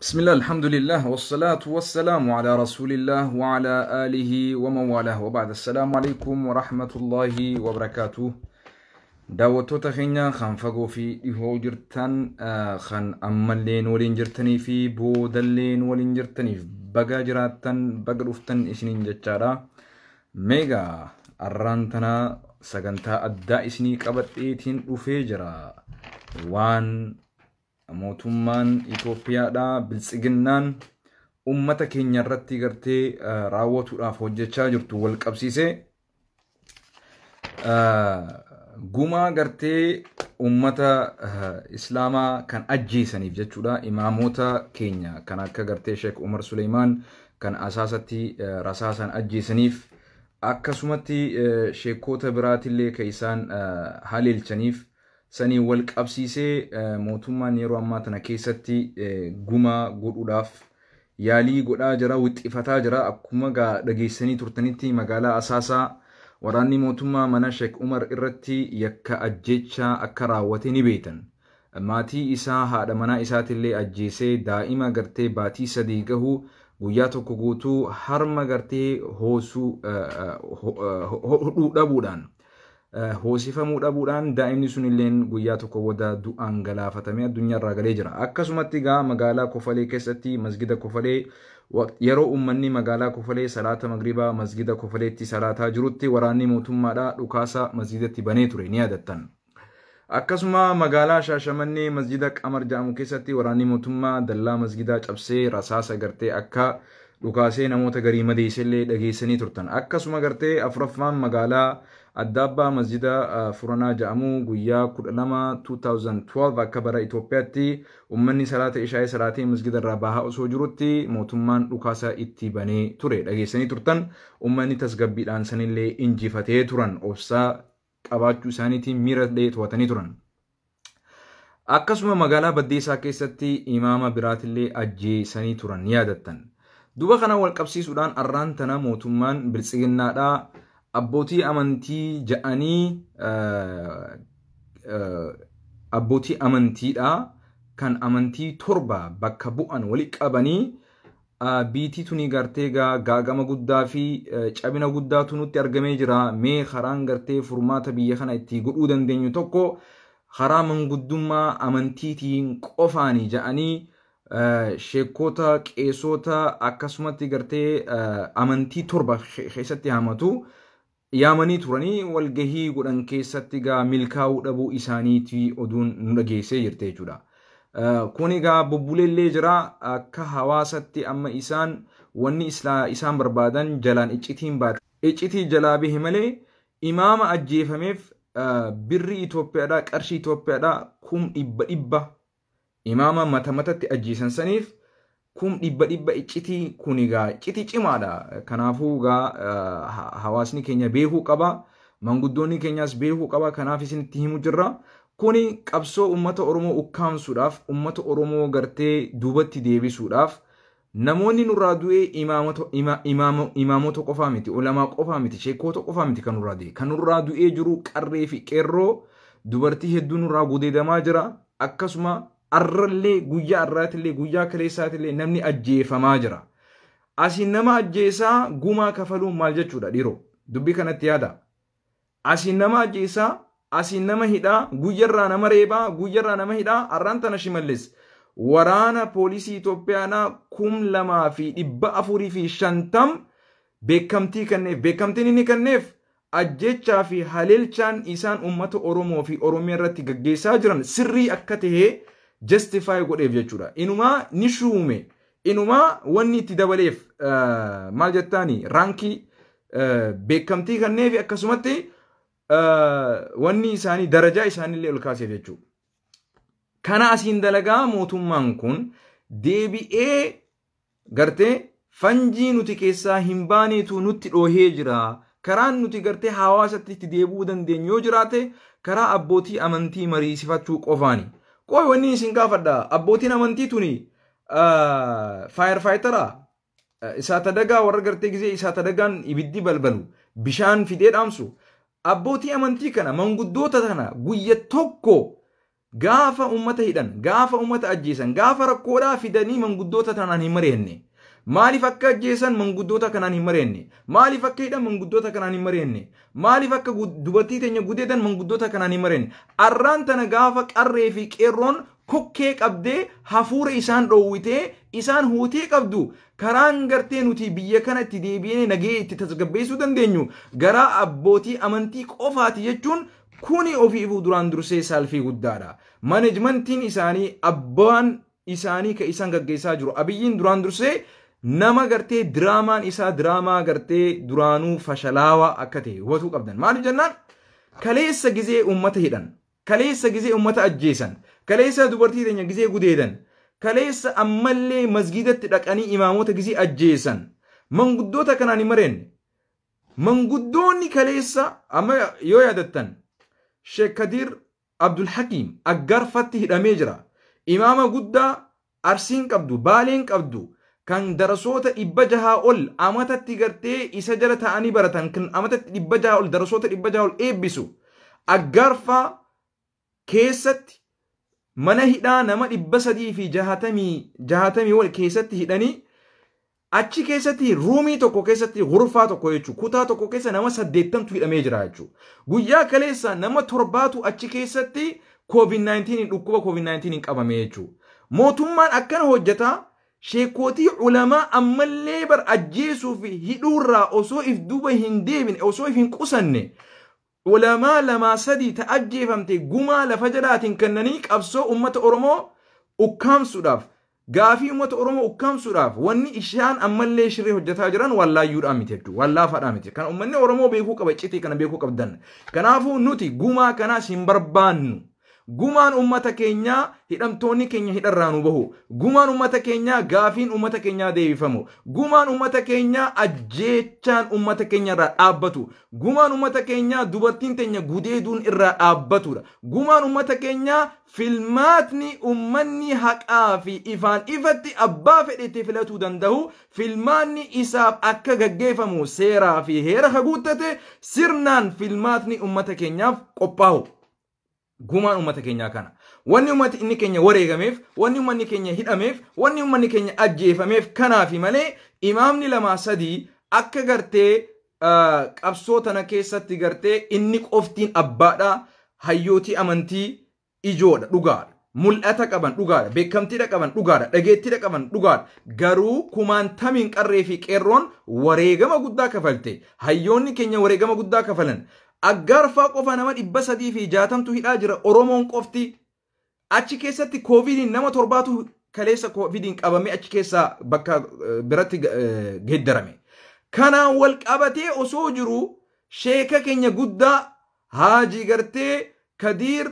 بسم الله، الحمد لله، والصلاة والسلام على رسول الله وعلى آله ومن والاه، وبعد، السلام عليكم ورحمة الله وبركاته. Daawwattoota keenya kan fagoo fi dhihoo jirtan, kan ammalleen waliin jirtanii fi boodalleen waliin jirtaniif, baga jiraattan, baga dhuftan isiniin jechaadha. Meegaa arraan tanaa sagantaa addaa isinii qabadheetiin dhufee jira. Waan mootummaan Itoophiyaadha biltsiginnaan ummata keenya irratti gartee raawwatuudhaaf hojjechaa jirtu wal qabsiisee, gumaa gartee ummata islaamaa kan ajjeesaniif jechuudha, imaamota keenya kan akka gartee Sheek Umar Suleymaan kan Asaasatti rasaasan ajjeesaniif, akkasumatti sheekota biraatillee kan isaan haleelchaniif sanii wal qabsiisee, mootummaan yeroo ammaa tana keessatti gumaa godhuudhaaf yaalii godhaa jira, wixxifataa jira. Akkuma dhageessanii turtanitti, magaalaa Asaasaa waraanni mootummaa mana Sheek Umar irratti yakka ajjechaa akka raawwate ni beektan. Maatii isaa, haadha manaa isaatillee ajjeesee, daa'ima gartee baatii 3 gahu guyyaa tokko guutuu harma gartee hoosuu hodhuu dhabuudhaan, hoosifamuu dhabuudhaan, daa'imni sun illeen guyyaa tokko booda du'aan galaafatamee addunyaarraa galee jira. Akkasumatti gaa magaalaa Kofalee keessatti, masgida Kofalee, yeroo uummanni magaalaa Kofalee salaata magribaa masgida Kofaleetti salaataa jirutti, waraanni mootummaadhaa dhukaasa masgidatti banee ture, ni yaadattan. Akkasuma magaalaa Shaashamannee masjida Qamar jedhamu keessatti waraanni mootummaa dallaa masgidaa cabsee rasaasa gartee akka dhukaasee namoota garii madeessellee dhageessanii turtan. Akkasuma gartee afuraffaan magaalaa Addaabbaa masjida Furanaa jedhamu guyyaa 12 2012 akka bara Itoophiyaatti uummanni salaata ishaa'ee salaatee masjida irraa bahaa osoo jirutti mootummaan dhukaasa itti banee ture, dhageessanii turtan. Uummanni tasgabbiidhaan sanillee injifatee turan, obsaa qabaachuu isaaniitiin miira illee to'atanii turan. Akkasuma magaalaa Baddeessaa keessatti imaama biraatillee ajjeesanii turan, ni yaadattan. Duba kana wal qabsiisuudhaan arraan tana mootummaan biltsiginnaadhaa abbootii amantii ja'anii, abbootii amantiidhaa kan amantii torba bakka bu'an wali qabanii, biitii tuni gartee gaagama guddaa fi cabina guddaatu nutti argamee jira. Mee karaan gartee furmaata biyya kana itti godhuu dandeenyu tokko karaa manguddummaa amantiitiin qofaani ja'anii, sheekota, qeesota, akkasumatti gartee amantii torba keessatti hamatu yaamanii turanii. Walgahii godhan keessatti gaa milkaa'uu dhabuu isaaniitii oduun nu dhageessee jirte jechuudha. Kun egaa bubbuleellee jira. Akka hawaasatti amma isaan wanni isaan barbaadan jalaan iccitiin baate. Iccitii jalaa bahe malee, imaama ajjeefameef birri Itoophiyaadhaa, qarshii Itoophiyaadhaa 100,000, imaama mata matatti ajjeesan saniif 100,000. Iccitii kun egaa iccitii cimaadha. Kanaafuu egaa hawaasni keenya beekuu qaba. Manguddoonni keenyas beekuu qaba. Kanaaf isinitti himu jirra. Kuni qabsoo uummata Oromoo ukkaamsuudhaaf, uummata Oromoo gartee duubatti deebisuudhaaf, namoonni nurraa du'ee imaamota qofaa miti, ulamaa qofaa miti, sheekota qofaa miti kan nurraa du'e. Kan nurraa du'ee jiru qarree fi qeerroo, dubartii hedduu nurraa gudeedamaa jira. Akkasuma arrallee, guyyaa arraatillee, guyyaa kaleessaatillee namni ajjeefamaa jira. Asiin nama ajjeesaa gumaa kafaluun maal jechuudha, dhiiroo? Dubbii kanatti yaada. Asiin nama ajjeesaa, asiin nama hidhaa, guyyarraa nama reebaa, guyyarraa nama hidhaa. Arraan tana Shimallis waraana poolisii Itoophiyaanaa 2450 beekamtii kenneef. Beekamtiin inni kenneef ajjechaa fi haleelchaan isaan uummata Oromoo fi Oromiyaa irratti gaggeessaa jiran sirrii akka ta'e justify godheef jechuudha. Inumaa ni shuume. Inumaa wanni itti dabaleef, maal jettaani, raankii beekamtii kenneef, akkasumatti wanni isaanii darajaa isaaniillee ol kaaseef jechuudha. Kana asiin dalagaa mootummaan kun deebi'ee gartee fanjii nuti keessaa hin baaneetu nutti dhoohee jira. Karaan nuti gartee hawaasatti itti deebi'uu dandeenyu yoo jiraate karaa abbootii amantii mariisifachuu qofaani. Qoy, wanni isin gaafadha, abbootiin amantii tuni fire fighter isaa tadagaa, warra gartee gizee isaa tadagaan ibiddi balbalu bishaan fidee dhaamsu? Abbootii amantii kana, manguddoota kana guyya tokko Gaafa uummata hidhan, gaafa uummata ajjeesan, gaafa rakkoodhaa fidanii manguddoota tanaan hin mari'anne. Maaliif akka ajjeesan manguddoota kanaan hin mari'anne? Maaliif akka hidhan manguddoota kanaan hin mari'anne? Maaliif akka dubartii teenya gudeedan manguddoota kanaan hin mari'anne? Arraan tana gaafa qarree fi qeerroon kokkee qabdee hafuura isaan dhoowwitee isaan huutee qabdu, karaan gartee nuti biyya kana itti deebiinee nagee itti tasgabbeessuu dandeenyu garaa abbootii amantii qofaati jechuun kuni ofiifuu duraan dursee saalfii guddaadha. Maneejmentiin isaanii, abbaan isaanii ka isaan gaggeessaa jiru Abiyyiin duraan dursee nama gartee diraamaan isaa diraamaa gartee duraanuu fashalaawaa akka ta'e hubatuu qabdan. Maaliif jennaan, kaleessa gizee uummata hidhan, kaleessa gizee uummata ajjeesan, kaleessa dubartii teenya gizee gudeedan, kaleessa ammallee masgidatti dhaqanii imaamota gizee ajjeesan, manguddoota kanaan hin mari'anne. Manguddoonni kaleessa amma yoo yaadattan Sheek Kadir Abdul Hakiim Aggaarfatti hidhamee jira. Imaama guddaa Arsiin qabdu, Baaleen qabdu, kan darasoota 600 ol amatatti gartee isa jala ta'anii baratan, kan amatatti 600 ol darasoota 600 ol eebbisu. Aggaarfaa keessatti mana hidhaa nama 360 ol keessatti hidhanii achi keessatti ruumii tokko keessatti, gurfaa tokko jechuudha, kutaa tokko keessa nama 80tu hidhamee jira jechuudha. Guyyaa kaleessa nama 7tu achi keessatti COVID-19, dhukkuba COVID-19 qabame jechuudha. Mootummaan akkana hojjetaa sheekootii ulamaa ammallee bar ajjeesuu fi hidhuurraa osoo if duuba hin deebine, osoo if hin qusanne, ulamaa lamaa sadii ta ajjeefamte gumaa lafa jalaatiin kennanii qabsoo uummata Oromoo ukkaamsuudhaaf, gaafii uummata Oromoo ukkaamsuudhaaf wanni ishaan ammallee shirree hojjetaa jiran wallaayyuudhaan miti jechuudha. Wallaafaadhaan miti. Kan uummanni Oromoo beekuu qaba, iccitii kana beekuu qabdan. Kanaafuu nuti gumaa kanaas hin barbaannu. Gumaan uummata keenyaa hidhamtoonni keenya hidharraa nu bahu. Gumaan uummata keenyaa gaafiin uummata keenyaa deebifamu. Gumaan uummata keenyaa ajjeechaan uummata keenya irraa dhaabbatu. Gumaan uummata keenyaa dubartiin teenya gudeeduun irraa dhaabbatudha. Gumaan uummata keenyaa filmaatni uummanni haqaa fi ifaan ifatti abbaa fedhetti filatuu danda'u, filmaanni isaaf akka gaggeeffamu seeraa fi heera haguuttate sirnaan filmaatni uummata keenyaaf qophaa'u. Gumaan uummata keenyaa kana. Wanni uummati inni keenya wareegameef, wanni uummanni keenya hidhameef, wanni uummanni keenya ajjeefameef kanaafi malee imaamni lamaa sadii akka gartee qabsoo tana keessatti gartee inni qoftiin abbaadha, hayyootii amantii ijoodha, dhugaadha. Mul'ata qaban dhugaadha, beekamtiidha qaban dhugaadha, dhageettiidha qaban dhugaadha. Garuu kumaantamiin qarree fi qeerroon wareegama guddaa kafalte. Hayyoonni keenya wareegama guddaa kafalan. Aggaarfaa qofa nama 360tu hidhaa jira Oromoon qofti. Achi keessatti koovidiin nama 7tu kaleessa koovidiin qabamee achi keessaa bakka biratti geeddarame. Kanaan wal qabatee osoo jiru sheeka keenya guddaa Haajii gartee Kadiir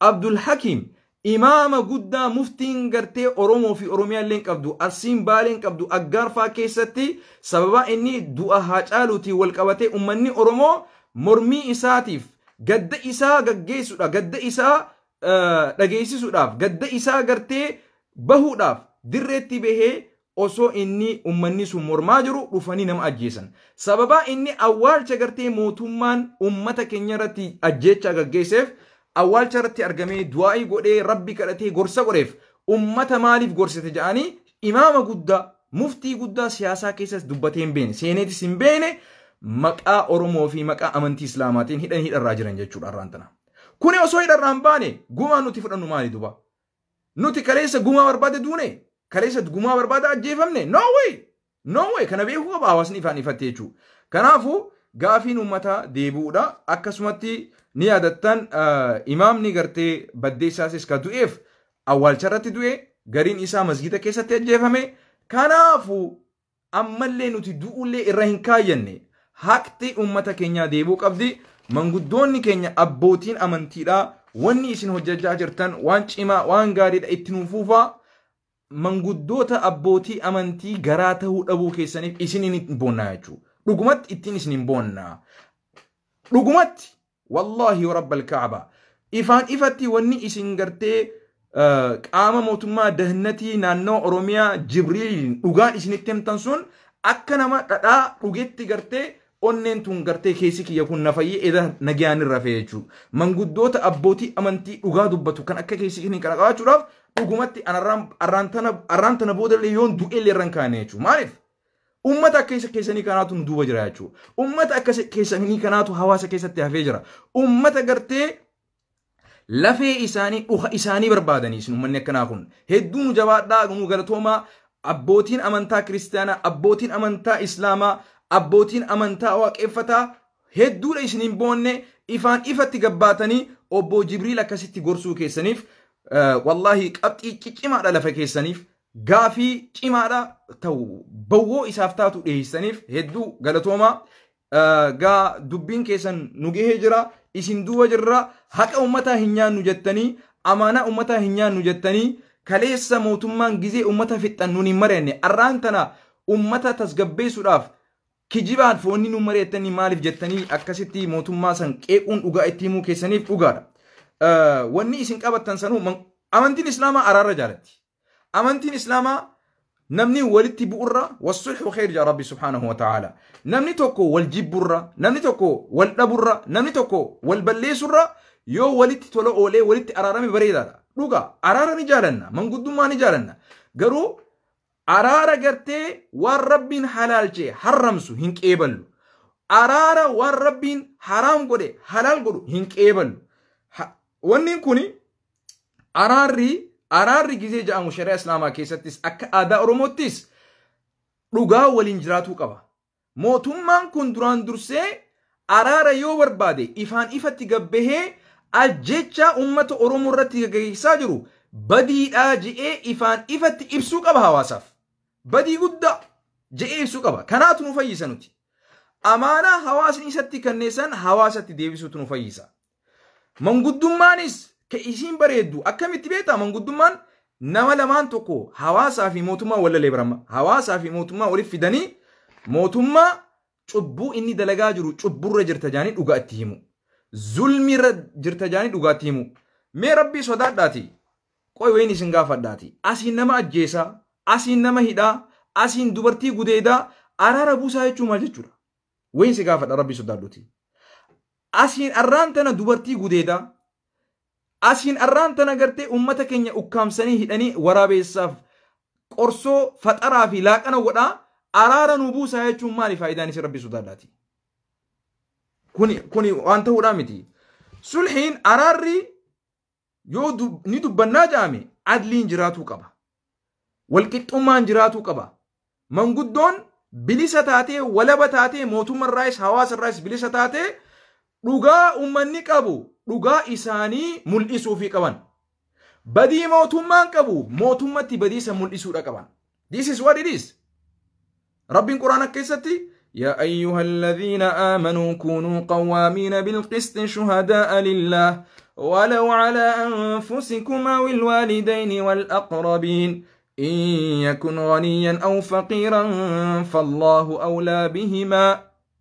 Abdul Hakiim, imaama guddaa muftiin gartee Oromoo fi Oromiyaa illee qabdu, Arsiin Baaleen qabdu, Aggaarfaa keessatti sababa inni du'a Haacaaluutiin wal qabatee uummanni Oromoo mormii isaatiif gadda isaa gaggeessuudha, gadda isaa dhageessisuudhaaf, gadda isaa gartee bahuudhaaf dirreetti bahee osoo inni uummanni sun mormaa jiru dhufanii nama ajjeesan. Sababa inni awwaalcha gartee mootummaan uummata keenya irratti ajjeechaa gaggeesseef awwaalcha irratti argamee du'aa'ii godhee rabbi kadhatee gorsa godheef, uummata maaliif gorsite jedhanii imaama guddaa muftii guddaa siyaasaa keessas dubbatee hin beene, seeneetis hin beene, maqaa Oromoo fi maqaa amantii Islaamaatiin hidhan hidharraa jiran jechuudha har'aan tana. Kuni osoo hidharraa hin baane gumaa nuti fudhannu maali duba? Nuti kaleessa gumaa barbaade duune? Kaleessa gumaa barbaade ajjeefamne? No way! No way! Kana beekuu qaba hawaasni ifaan ifatti jechuudha. Kanaafuu gaafiin uummataa deebi'uudha. Akkasumatti ni yaadattan imaamni gartee baddeessaasis ka du'eef awwaalcha irratti du'e, gariin isaa masgida keessatti ajjeefame. Kanaafuu ammallee nuti du'ullee irra hin kaayyanne, haqti uummata keenyaa deebi'uu qabdi. Manguddoonni keenya abbootiin amantiidhaa wanni isin hojjechaa jirtan waan cimaa, waan gaariidha, itti nuuf fufaa. Manguddoota abbootii amantii garaa ta'uu dhabuu keessaniif isin hin boonnaa jechuudha. Dhugumatti ittiin isin hin boonnaa. Dhugumatti wallaahi wa rabbal kaaba. Ifaan ifatti wanni isin gartee qaama mootummaa dahannatii naannoo Oromiyaa Jibriiliin dhugaan isinitti himtan sun akka nama dhadhaa dhugetti gartee Onneen tun gartee keessi kiyya kun na fayyee eda nagayaan irra fe'e jechuudha. Manguddoota abbootii amantii dhugaa dubbatu kan akka keessi kiyya kana qabaachuudhaaf dhugumatti arraan tana boodallee yoon du'ellee irra hin kaane jechuudha. Maaliif? Ummata akka keessanii kanaatu nu duuba jira jechuudha. Ummata akka keessanii kanaatu hawaasa keessatti hafee jira. Ummata gartee lafee isaanii dhuka isaanii barbaadanii isin uummanni akkanaa kun hedduu nu jabaadhaa, nu galatoomaa. Abbootiin amantaa kiristaanaa, abbootiin amantaa islaamaa, abbootiin amantaa waaqeffataa hedduudha isiniin boonne ifaan ifatti gabbaatanii obbo Jibriil akkasitti gorsuu keessaniif wallaahi qabxii ciccimaadha lafa keessaniif gaafii cimaadha ta'u bawwoo isaaf taatu dhiyeessaniif hedduu galatoomaa. Gaa dubbiin keessan nu gahee jira, isin duuba jirra. Haqa uummataa hin nyaannu jettanii, amaanaa uummataa hin nyaannu jettanii, kaleessa mootummaan gizee uummata fixxan nuun hin mari'anne, arraan tana uummata tasgabbeessuudhaaf kijibaan foonni nu mari'attanii maaliif jettanii akkasitti mootummaa san qeequun dhugaa itti himuu keessaniif dhugaadha. Wanni isin qabattan sanuu amantiin islaamaa araara jaalatti. Amantiin islaamaa namni walitti bu'urra wassulhu khayr jaa Rabbi subhaanahu wa ta'ala. Namni tokko wal jibburra, namni tokko wal dhaburra, namni tokko wal balleessurra yoo walitti tola oolee walitti araarame bareedaadha. Dhugaa araara ni jaalanna, manguddummaa ni jaalanna. Garuu araara gartee waan Rabbiin halaalchee harramsu hin qeeballu. Araara waan Rabbiin haraam godhe halaal godhu hin qeeballu. Wanni kuni araarri gizee jedhamu shari'a islaamaa keessattis akka aadaa Oromoottis dhugaa waliin jiraatuu qaba. Mootummaan kun duraan dursee araara yoo barbaade ifaan ifatti gabbahee ajjecha uummata Oromoo irratti gaggeessaa jiru badiidhaa je'ee ifaan ifatti ibsuu qaba hawaasaaf. Badii guddaa je'ee ibsuu qaba. Kanaatu nu fayyisa nuti. Amaanaa hawaasni isatti kenneessan hawaasatti deebisuutu nu fayyisa. Manguddummaanis ka isiin bareeddu akkamitti beektaa? Manguddummaan nama lamaan tokko hawaasaa fi mootummaa walalee barama. Hawaasaa fi mootummaa waliif fidanii mootummaa cubbuu inni dalagaa jiru cubburra jirta jaanii dhugaa itti himu. Zulmiirra jirta jaanii dhugaa itti himu. Mee Rabbii sodaadhaati. Qoy wayin isin gaafadhaati. Asiin nama ajjeesaa, asiin nama hidhaa, asiin dubartii gudeedaa araara buusaa jechuun maal jechuudha? Wayin si gaafadha Rabbii sodaadhuuti. Asiin arraan tana dubartii gudeedaa, asiin arraan tana gartee uummata keenya ukkaamsanii hidhanii waraabeessaaf qorsoo faxaraa fi laaqana godhaa araara nu buusaa jechuun maali faayidaan isin Rabbii sodaadhaati? Kuni waan ta'uudhaa miti. Sulhiin araarri yoo ni dubbannaa jedhame adliin jiraatuu qaba. Walqixxummaan jiraatuu qaba. Manguddoon bilisa taatee walaba taatee mootummaarraayis hawaasarraayis bilisa taatee dhugaa uummanni qabu dhugaa isaanii mul'isuufii qaban. Badii mootummaan qabu mootummatti badiisa mul'isuudha qaban. This is what it is. Rabbiin Quraana keessatti يا أيها الذين آمنوا كونوا قوامين بالقسط شهداء لله ولو على أنفسكم أو الوالدين والأقربين إن يكن غنيا أو فقيرا فالله أولى بهما.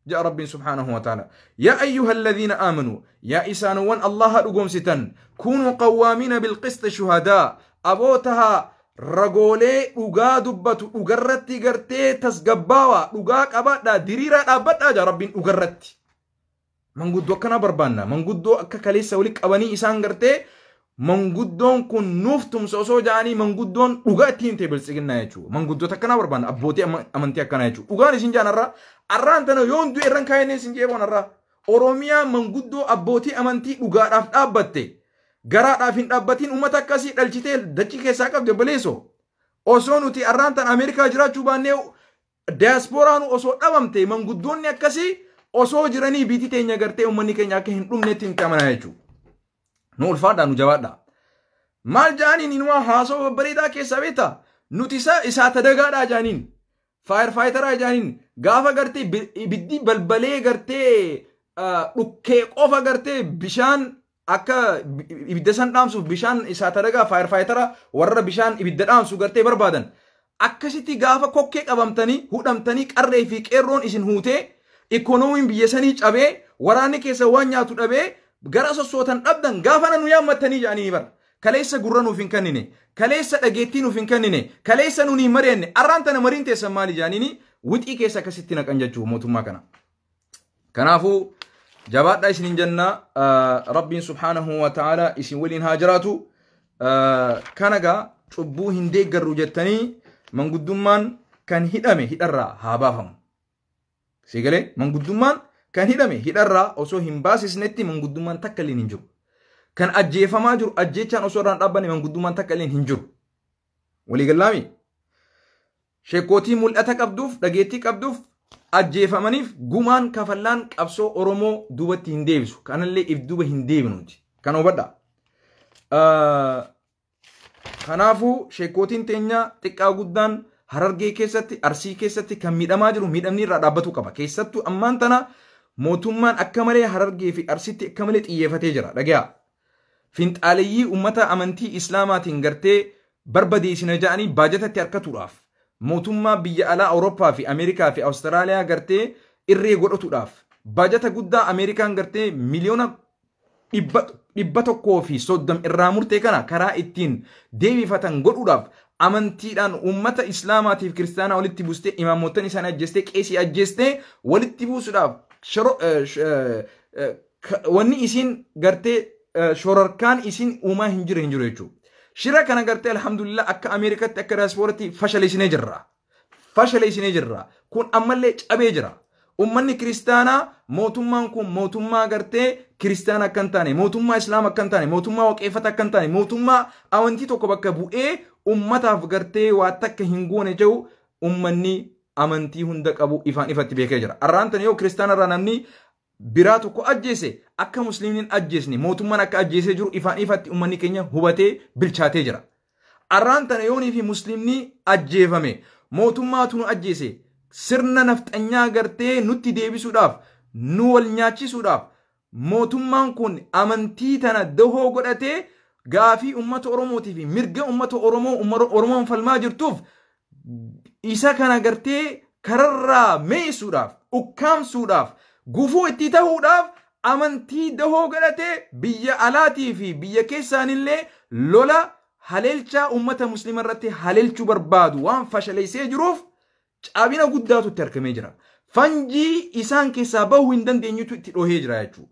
جاء رب سبحانه وتعالى يا أيها الذين آمنوا يا إسانوان الله رقوم ستن كونوا قوامين بالقسط شهداء أبوتها ragoolee dhugaa dubbatu dhugarratti gartee tasgabbaawaa dhugaa qabaadhaa diriiraa dhaabbadhaa jaa Rabbiin dhugarratti. Manguddoo akkana barbaanna. Manguddoo akka kaleessa walitti qabanii isaan gartee manguddoon kun nuuf tumsa osoo ja'anii manguddoon dhugaa ittiin ta'e biltsiginnaa jechuudha. Manguddoota akkanaa barbaanna. Abbootii amantii akkanaa jechuudha. Dhugaan isin jaan har'aa arraan tana yoon du'e irraan kaayennee isin jeeboon har'aa. Oromiyaa manguddoo abbootii amantii dhugaadhaaf dhaabbatte. Garaadhaaf hin dhaabbatiin uummata akkasii dhalchitee dachii keessaa qabde obboleessoo. Osoo nuti arraan tan Ameerikaa jiraachuu baannee diyaasporaan osoo dhabamte manguddoonni akkasii osoo jiranii biitii teenya gartee uummanni keenya akka hin dhumnetti hin amanaa jechuudha. Nu ulfaadhaa nu jabaadhaa. Maal jaaniin inumaa haasawaa babbareedaa keessaa beektaa? Nuti isaa tadagaadhaa jaaniin. Faayir faayitaraa jaaniin gaafa gartee ibiddi balbalee gartee dhukkee qofa gartee bishaan akka ibidda san dhaamsuuf bishaan isaa tadagaa faayir faayitara warra bishaan ibidda dhaamsu gartee barbaadan. Akkasitti gaafa kokkee qabamtanii hudhamtanii qarree fi qeerroon isin huutee ikoonomiin biyya sanii cabee waraanni keessa waan nyaatu dhabee gara sossootan dhabdan gaafa nu yaammattanii jedhanii bara. Kaleessa gurra nuuf hin kennine, kaleessa dhageettii nuuf hin kennine, kaleessa nuun hin mari'anne, arraan tana mariin teessan maali jedhanii wixii keessa akkasitti naqan jechuu mootummaa kana. Kanaafuu jabaadhaa isinin jenna, Rabbiin subhaanahu wa ta'ala isin waliin haa jiraatu. Kana gaa cubbuu hin deeggarru jettanii manguddummaan kan hidhame hidharraa haa baafamu. Sigalee manguddummaan kan hidhame hidharraa osoo hin baasisnetti manguddummaan takka illee hin jiru. Kan ajjeefamaa jiru ajjeechaan osoo irraan dhaabbanne manguddummaan takka illee hin jiru. Waliigalaami. Sheekootii mul'ata qabduuf dhageettii qabduuf ajjeefamaniif gumaan kafallaan qabsoo Oromoo duubatti hin deebisu. Kanallee if duuba hin deebinuuti. Kana hubadhaa. Kanaafuu sheekootiin teenya xiqqaa guddaan Harargee keessatti, Arsii keessatti kan miidhamaa jiru miidhamni irraa dhaabbatuu qaba. Keessattuu ammaan tana mootummaan akka malee Harargee fi Arsiitti akka malee xiyyeeffatee jira. Dhagayaa. Finxaaleyyii uummata amantii Islaamaatiin gartee barbadeessina jedhanii baajatatti harkatuudhaaf mootummaa biyya alaa Awurooppaa fi Ameerikaa fi Awustiraaliyaa gartee irree godhatuudhaaf baajata guddaa Ameerikaan gartee miliyoona 130 irraa murtee kana karaa ittiin deebifatan godhuudhaaf amantiidhaan uummata Islaamaatiif kiristaanaa walitti buustee, imaamotan isaanii ajjeestee, qeesii ajjeestee walitti buusuudhaaf wanni isiin gartee shororkaan isiin uumaa hin jiru jechuudha. Shira kana gartee alhamdulillah akka Ameerikaatti akka diyaaspooratti fashaleessinee jirra. Fashaleessinee jirra. Kun ammallee cabee jira. Uummanni kiristaanaa mootummaan kun mootummaa gartee kiristaana akka hin taane, mootummaa islaama akka hin taane, mootummaa waaqeffata akka hin taane, mootummaa amantii tokko bakka bu'ee uummataaf gartee waa takka hin goone jedhu uummanni amantii hunda qabu ifaan ifatti beekee jira. Arraan tana yoo kiristaana irraa namni biraa tokko ajjeese akka musliimni ajjeesne mootummaan akka ajjeesee jiru ifaan ifatti uummanni keenya hubatee bilchaatee jira. Arraan tana yoonii fi musliimni ajjeefame mootummaatu nu ajjeese sirna nafxanyaa gartee nutti deebisuudhaaf nu wal nyaachisuudhaaf mootummaan kun amantii tana dahoo godhatee gaafii uummata Oromootii fi mirga uummata Oromoo Oromoon falmaa jirtuuf isa kana gartee kararraa meessuudhaaf ukkaamsuudhaaf gufuu itti ta'uudhaaf amantii dahoo godhatee biyya alaatii fi biyya keessaanillee lola haleelchaa uummata musliima irratti haleelchuu barbaadu waan fashaleessee jiruuf cabina guddaatu itti argamee jira. Fanjii isaan keessaa bahuu hin dandeenyutu itti dhohee jira jechuudha.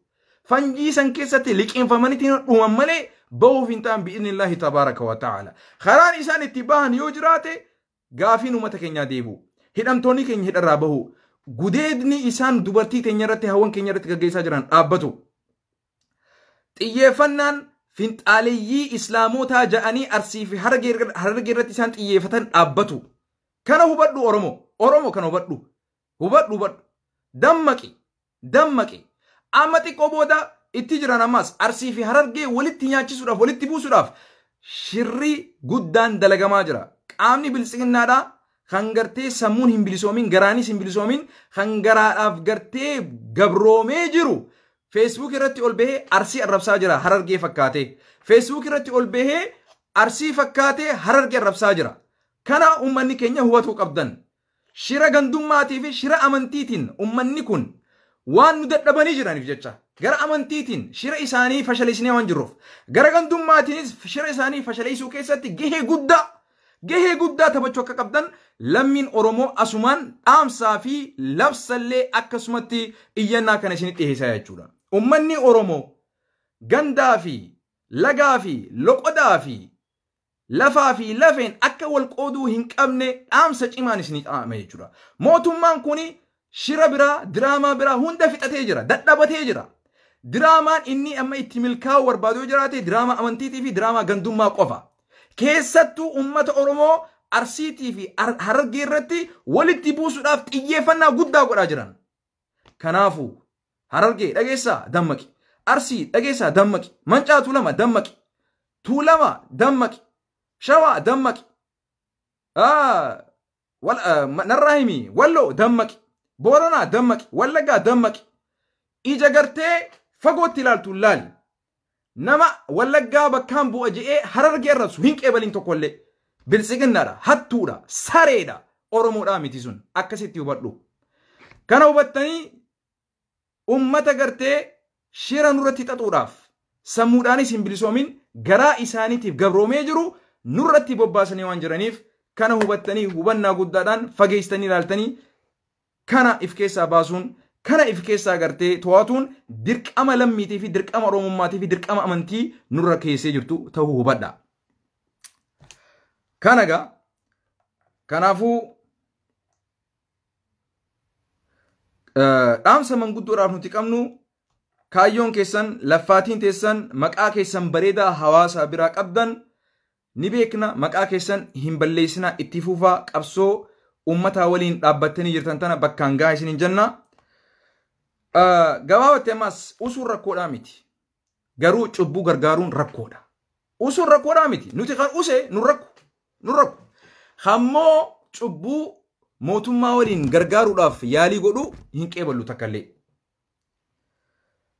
Fanjii san keessatti liqeeffamanitti dhuman malee bahuuf hin ta'an bi'idhnillaahi tabaaraka wa ta'ala. Karaan isaan itti bahan yoo jiraate gaafiin uummata keenyaa deebi'u. Hidhamtoonni keenya hidharraa bahu. Gudeedni isaan dubartii teenya irratti hawwan keenya irratti gaggeessaa jiran dhaabbatu. Xiyyeeffannaan finxaaleeyyii islaamotaa ja'anii Arsii fi Harargee irratti isaan xiyyeeffatan dhaabbatu. Kana hubadhu Oromoo. Oromoo kana hubadhu. Hubadhu hubadhu. Dammaqi. Dammaqi. Amma xiqqoo booda itti jiran ammas Arsii fi Harargee walitti nyaachisuudhaaf walitti buusuudhaaf shirri guddaan dalagamaa jira. Qaamni biltsiginnaadhaa kan gartee sammuun hin bilisoomin garaanis hin bilisoomin kan garaadhaaf gartee gabroomee jiru Facebook irratti ol bahee Arsii arrabsaa jira Harargee fakkaatee. Facebook irratti ol bahee Arsii fakkaatee Harargee arrabsaa jira. Kana uummanni keenya hubatuu qabdan. Shira gandummaatii fi shira amantiitiin uummanni kun waan nu dadhabanii jiraniif jecha gara amantiitiin shira isaanii fashaleessinee waan jirruuf gara gandummaatiinis shira isaanii fashaleessuu keessatti gahee guddaa taphachuu akka qabdan lammiin Oromoo asumaan dhaamsaa fi labsallee akkasumatti iyyannaa kana isinitti dhiyeessaa jechuudha. Uummanni Oromoo gandaa fi lagaa fi loqodaa fi lafaa fi lafeen akka wal qooduu hin qabne dhaamsa cimaan isinii dhaame jechuudha. Mootummaan kun shira biraa, diraamaa biraa hunda fixatee jira, dadhabatee jira. Diraamaan inni amma itti milkaa'u barbaadu yoo jiraate diraamaa amantiitii fi diraamaa gandummaa qofa. Keessattuu uummata Oromoo Arsiitii fi Harargee irratti walitti buusuudhaaf xiyyeeffannaa guddaa godhaa jiran. Kanaafuu Harargee dhageessaa dammaqi, Arsii dhageessaa dammaqi, Mancaa Tuulama dammaqi, Tuulama dammaqi, Shawaa dammaqi, narraa himi Walloo dammaqi, Booranaa dammaqi, Wallaggaa dammaqi. Ija gartee fagootti ilaaltu laali. Nama Wallaggaa bakkaan bu'a je'ee Harargee arrabsu hin qeebaliin tokkollee. Biltsiginnaadha, hattuudha, sareedha, Oromoodhaa miti sun akkasitti hubadhu. Kana hubattanii uummata gartee shira nurratti xaxuudhaaf sammuudhaanis hin bilisoomin garaa isaaniitiif gabroomee jiru nurratti bobbaasanii waan jiraniif kana hubattanii hubannaa guddaadhaan fageessitanii ilaaltanii kana if keessaa baasuun Kana if keessaa gartee to'atuun dirqama lammiitii fi dirqama Oromummaatii fi dirqama amantii nurra keessee jirtu ta'uu hubadha. Kana gaa kanaafuu dhaamsa manguddoodhaaf nuti qabnu, kaayyoon keessan, laffaatiin teessan, maqaa keessan bareedaa hawaasa biraa qabdan ni beekna. Maqaa keessan hin balleessinaa, itti fufaa qabsoo uummataa waliin dhaabbattanii jirtan tana bakkaan gahaa isiniin jenna. Gabaabatti ammas usuun rakkoodhaa miti. Garuu cubbuu gargaaruun rakkoodha. Usuun rakkoodhaa miti. Nuti kan use nu rakku. Nu rakku. Hammoo cubbuu mootummaa waliin gargaaruudhaaf yaalii godhu hin qeeballu takkallee.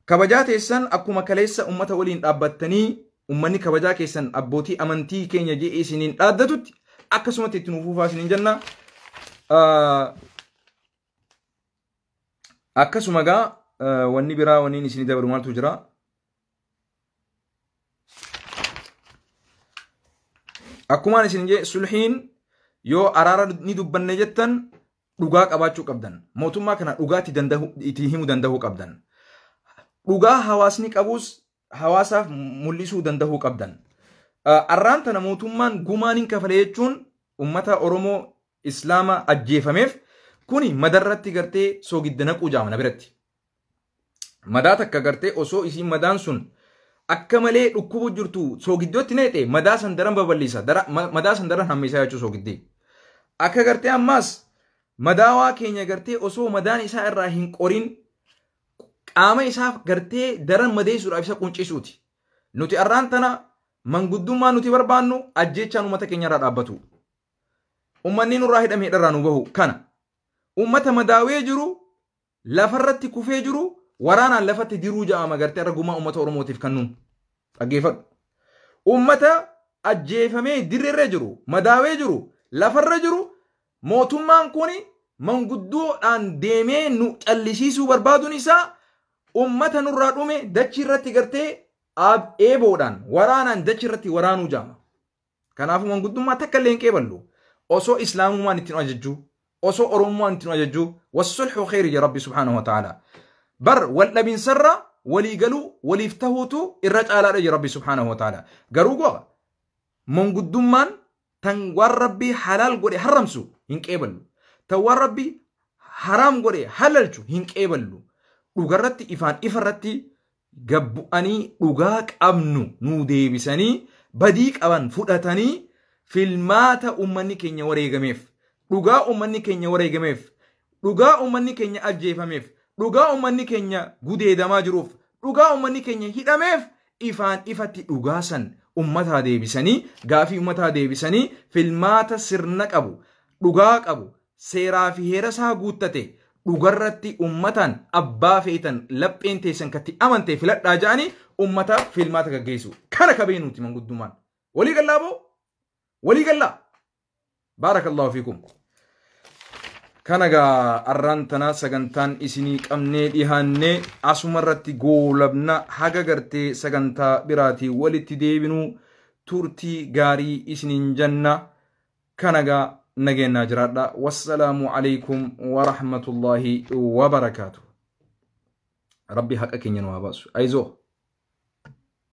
Kabajaa teessan akkuma kaleessa uummata waliin dhaabbattanii uummanni kabajaa keessan abbootii amantii keenya je'ee isiniin dhaaddatutti akkasumatti itti nuuf fufaa isiniin jenna. Akkasuma gaa wanni biraa wanni isinii dabalu maaltu jira? Akkumaan isin jee, sulhiin yoo araara ni dubbanne jettan dhugaa qabaachuu qabdan. Mootummaa kana dhugaatti itti himuu danda'uu qabdan. Dhugaa hawaasni qabus hawaasaaf mul'isuu danda'uu qabdan. Arraan tana mootummaan gumaan hin kafale jechuun uummata Oromoo Islaama ajjeefameef kuni madarratti gartee soogidda naquu jaamana biratti. Madaa takka gartee osoo isiin madaan sun akka malee dhukkubu jirtu soogiddootti neexe, madaa san daran babal'isa, madaa san daran hammeessaa jechuu soogiddee. Akka gartee ammaas madaawaa keenya gartee osoo madaan isaa irraa hin qorin qaama isaaf gartee daran madeessuudhaaf isa quncisuuti. Nuti arraan tana manguddummaa nuti barbaannu ajjeechaan uummata keenya irraa dhaabbatu. Uummanni nurraa hidhamee hidharraa nu bahu kana. Uummata madaawee jiru, lafarratti kufee jiru, waraanaan lafatti diruu ja'ama gartee irra gumaa uummata Oromootiif kennuun. Dhaggeeffadhu. Uummata ajjeefamee dirreerra jiru, madaawee jiru, lafarra jiru, mootummaan kun manguddoodhaan deemee nu callisiisuu barbaaduun isaa uummata nurraa dhume dachii irratti gartee eeboodhaan waraanaan dachii irratti waraanuu jaama. Kanaafuu manguddummaa takka illee hin qeeballu. Osoo islaamummaan ittiin ajajjuu, osoo Oromummaan ittiin ajajjuu, wassulxu khayri ja Rabbi subhaanahu wa ta'ala. Bar wal dhabinsarra walii galuu waliif tahuutu irra caalaadha ja Rabbi subhaanahu wa ta'ala. Garuu go'a manguddummaan tan waan Rabbii halaal godhe haramsu hin qeeballu. Tan waan Rabbii haraam godhe halalchu hin qeeballu. Dhugarratti ifaan ifarratti gabbu'anii dhugaa qabnu nuu deebisanii badii qaban fudhatanii filmaata uummanni keenya wareegameef, dhugaa uummanni keenya wareegameef, dhugaa uummanni keenya ajjeefameef, dhugaa uummanni keenya gudeedamaa jiruuf, dhugaa uummanni keenya hidhameef ifaan ifatti dhugaa san uummataa deebisanii, gaafii uummataa deebisanii, filmaata sirna qabu, dhugaa qabu, seeraa fi heera isaa guuttate dhugarratti uummataan abbaa feetan lapheen teessan katti amantee filadhaa ja'anii uummataaf filmaata gaggeessu. Kana kabee nuti manguddummaan. Walii gallaa boo? Walii gallaa? Baarakallahu fiikum. Kana gaa arraan tana sagantaan isinii qabnee dhihaannee asuma irratti goolabna. Haga gartee sagantaa biraatii walitti deebinuu turtii gaarii isiniin janna. Kana gaa nageenyaa jiraadha. Wassalaamu alaikum wa rahmatullahi wa barakaatu. Rabbi haqa keenya nu haa baasu. Ayizoo.